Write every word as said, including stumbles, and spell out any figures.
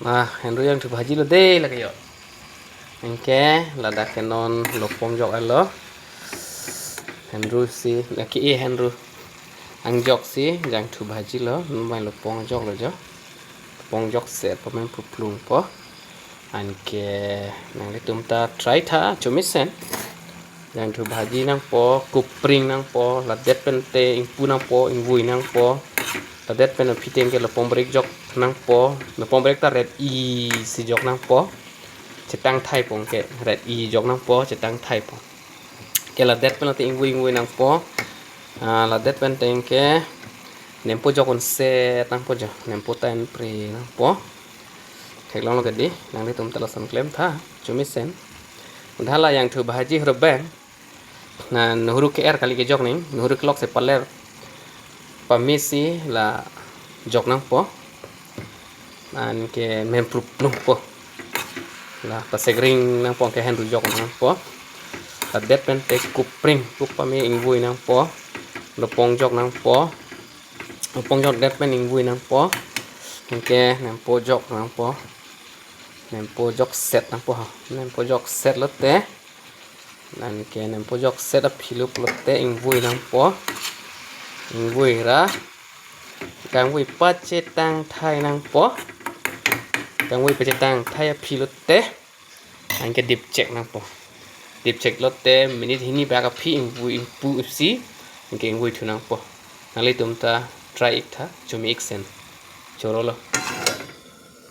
Ah, henru jangthu bhaji lo dei lake jo. Anke ladak ke non lopong jok-etlo. Henru si, lake e henru angjok si jangthu bhaji lo, non bai lopong joklo jo. Lopong jokset po, men pruplung po. Anke nanglitum ta try tha, chomisen. Jangthu bhaji nangpo, kupring nangpo, ladet pen te ingpu nangpo, ingvui nangpo. Ladet pen aphi teng ke lopong brek jok nangpo, lopong brek ta ret isi jok nangpo. Chetang thai po ke, ret isi jok nangpo, chetang thai po. Ke ladet pen te ingvui ingvui nangpo. Ah, ladet pen teng ke nempo jok unset nangpo jo, nempo ta enpre nangpo. Theklonglo ke dei, nanglitum ta lason klem tha, chomisen. Dak la jangthu bhaji hur bang. Na nuhuru ke-er kali kejok ning, nuhuru kelok si paler pame si la jok nangpo. Anke men pruplung po. La pasek ring nangpo, anke henru jok nangpo. Ladet pen te kupring, kup pame ingvui nangpo. Lopong jok nangpo. Lopong jokdet pen ingvui nangpo. Anke nempo jok nangpo. Nempo jokset nangpo ha. Nempo jokset lote. Anke nempo jokset aphi lo pulote ingvui nangpo. Ingvui ra kangvui pachetang thai nangpo. Kangvui pachetang thai aphi lote anke dipchek nangpo. Dipchek lote minute hini bak aphi ingvui ingpu isi anke ingvui thu nangpo. Nanglitum ta try ik tha, chome iksen. Chorolo.